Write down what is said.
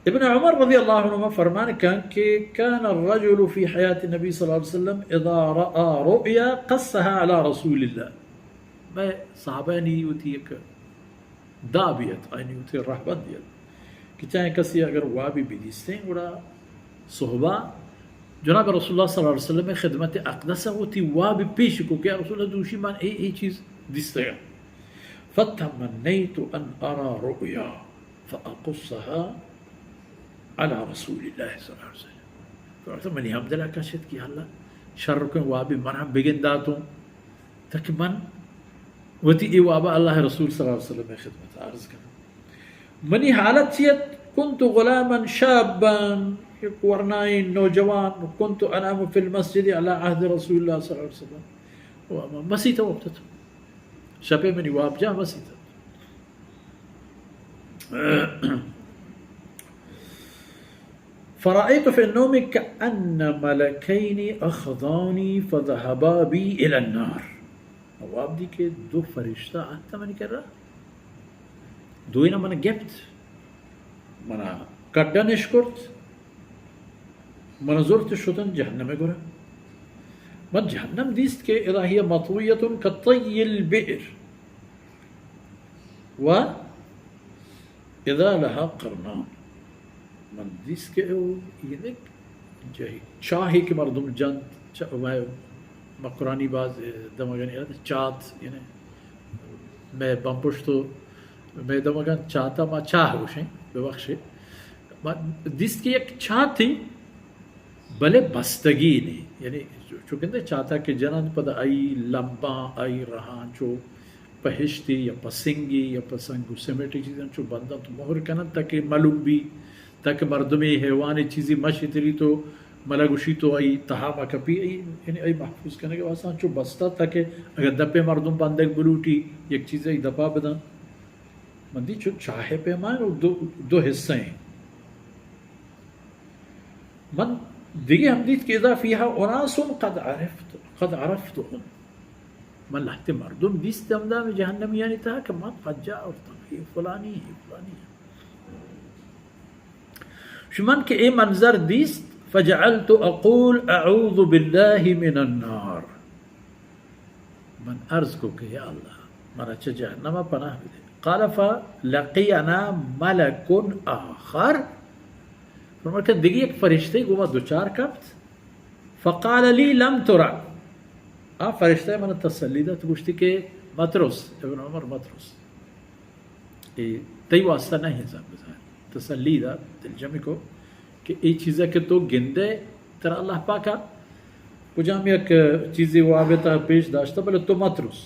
ابن عمر رضی اللہ عنہما فرمان کن کہ كان الرجل في حياة النبي صلى الله عليه وسلم إذا رأى رؤيا قصها على رسول الله. مئے صحابانی وتی یک دابی ات، آیانی وتی رہبندی ات کہ چاہے کسی اگر وابی بدیستیں گڑا صحبا جناب رسول اللہ صلی اللہ علیہ وسلم خدمت اقدس وتی وابی پیش کو کہ یا رسول اللہ، دوشی من اے اے چیز دیستگا. فتمنيت أن أرى رؤيا فأقصها على رسول الله صلى الله عليه وسلم. فرماتا منی ہم دلا کشت کہ اللہ شر کن وابی من ہم بگنداتوں تاکہ من وتی اے وابا اللہ رسول صلی اللہ علیہ وسلم خدمت عرض کناں. منی حالت چی ات؟ كنت غلاما شابا، یک ورنائیں نوجوان، كنت أنام في المسجد على عهد رسول الله صلى الله عليه وسلم. و من مسیت وپتت. شپے منی واب جاہ مسیت ات. فرأيت في النوم كأن ملكين أخذاني فذهبا بي إلى النار. واب دی کہ دو فرشتہ آتہ منی کرا، دوئینا من گپت، منا کڈا نشکرت، من زرت شتن جہنم گورا. من جہنم دیست کہ إذا هي مطوية كطي البئر و إذا لها قرنان. من دیست کہ او یک چاہے کہ مردم جنت، چا-، مئے مکرانی باز دمگانی ات، چات، یعنی مئے بمپشت و مئے دمگان چاتا ما چاہ گوشیں، ببخشے. من دیست کہ یک چاتے بلے بستگی نے، یعنی چو گندے چاتا کہ جنان پدا آئی لمباں، آئی رہاں چو پہ ہشتے یا پہ سنگے یا پہ سنگ و سیمنٹے چیزاں چو بنداں تو مہر کنن تاکہ ملوم بی، تاکہ مردمے حیوانے چیزے مشتری تو ملا گوشی تو آئی تہا مکپی، آئی، یعنی آئی محفوظ کنگے واسطہ چو بستا تاکہ اگر دپے مردم بندگ بلوٹی یک چیزے آئی دپا بدن. من دی چو چاہے پیمان و دو، دو حصہ ہیں. من دگہ ہم دیت کہ إذا فيها أناس قد عرفت، قد عرفتهم. من لہتے مردم دیست ہمدا میں جہنمیانی تہا کہ من پجا اورتاں، اے فلانی، اے فلانی. شمن کہ اے منظر دیست، فجعلت أقول أعوذ بالله من النار. من عرض کو کہ یا اللہ، منا چہ جہنم ء پناہ بدے. قال فلقينا ملك آخر. فرمائے کہ دگہ یک فرشتے گوما دچار کپت. فقال لي لم ترع. آ فرشتہ من تسلی دات، گوشتی کہ مترس، ابن عمر مترس. اے تئی واسطہ نہ انت، زانگ بزان. تسلی دات، دلجمی کو کہ اے چیزا کہ تو گندے، ترا اللہ پاکا کجام یک چیزے وابتا پیش داشتہ، بلے تو مترس.